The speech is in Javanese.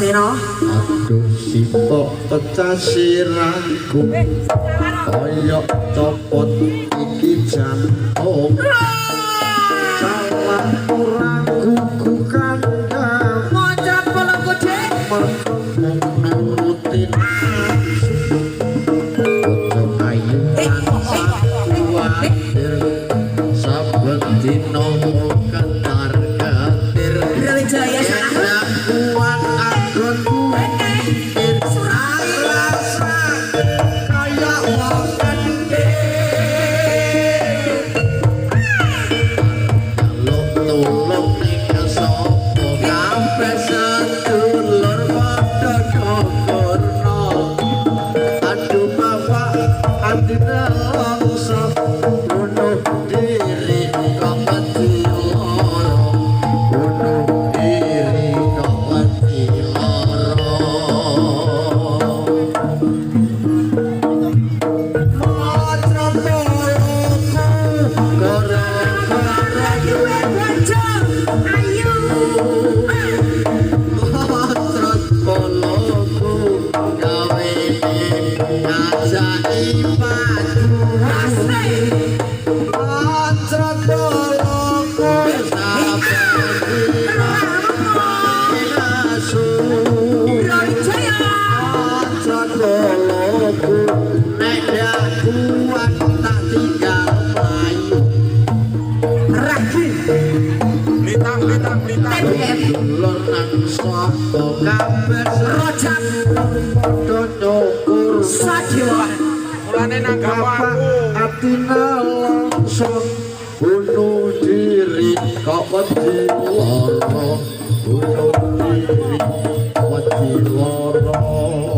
Antasena. Aduh, sitok pecah sirahku, koyok copot iki jantung. Salah ora gugu kandang. Moncrot polongku, Dik. Mergo mung nuruti nafsu. Bojo ayu tansah kuwatir, saben dina mung ketar-ketir. Brawijaya salah. Yen kuat anggonku rasa kaya wong kendhe. Jaluk tulung ning sapa, kabeh sedulur padha nyukurno. Aduh, bapak, atine nelongso, bunuh diri kok wedi lara, bunuh diri kok wedi lara. Moncrot polongku gara-gara Duwe bojo ayu. Moncrot polongku gawene ngajaki padu. Asik. Moncrot polongku saben dina asu. Brawijaya. Moncrot polongku, nek ndak kuat tak tinggal mlayu. Ragi. Blitang, Blitang, Blitang. TBM. Dulur nang sapa, kabeh Rojak. padha nyukur. Sadewa. Mulane nanggap Bapak, aku. atine nelongso, bunuh diri kok wedi lara, bunuh diri wedi lara.